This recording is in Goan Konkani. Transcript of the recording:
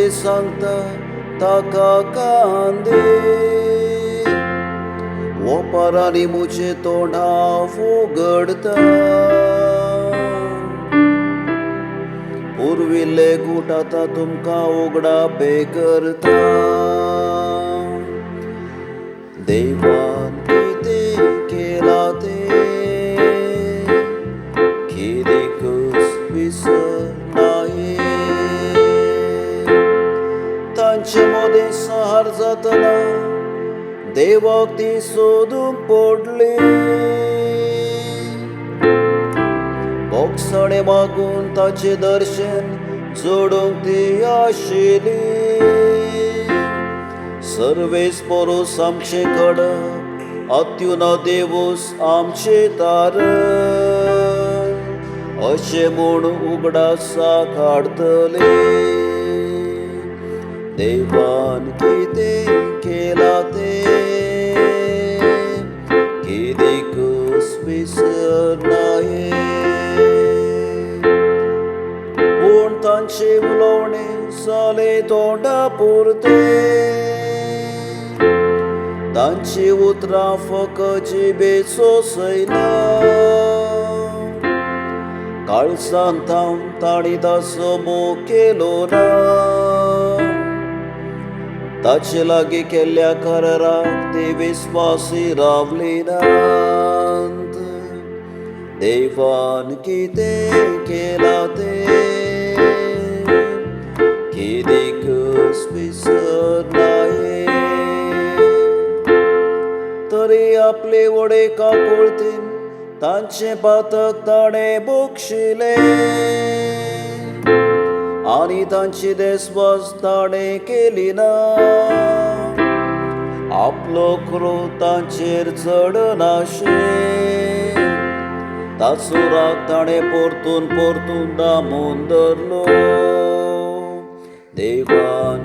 कितें सांगता ताका कान दी. ओपारांनी म्हजें तोंड हांव उगडटा. पुर्विल्ले गूट आतां तुमकां उगडापे करता. देवान कितें केलां तें कित्याकूच विसरनाये. तांचे मदें संहार जातना देवाक ती सोदूंक पडली. बोगसणें मागून ताचें दर्शन जोडूंक ती आशिल्ली. सर्वेस पोरूस आमचे कडक अत्युना देवूस आमचे तारण अशें म्हूण उगडासा काडटले. देवान कितें केलां तें कित्याकूच विसरनाये. पूण तांचें उलोवणें जालें तोंडा पुरतें. तांचीं उतरां फकत जिबेचो सैला. काळजांत तांणी ताचो मोग केलो ना. ताचे लागीं केल्ल्या कराराक ते विस्वासी रावले नात. देवान कितें केलां तें कित्याकूच विसरनाये. तरी आपले व्हडे काकुळतीन तांचें पातक ताणें बक्षिलें आनी तांची देस्वास ताणें केली ना. आपलो क्रोध तांचेर चडनाशें ताचो राग ताणें परतून परतून दामून धरलो. देवान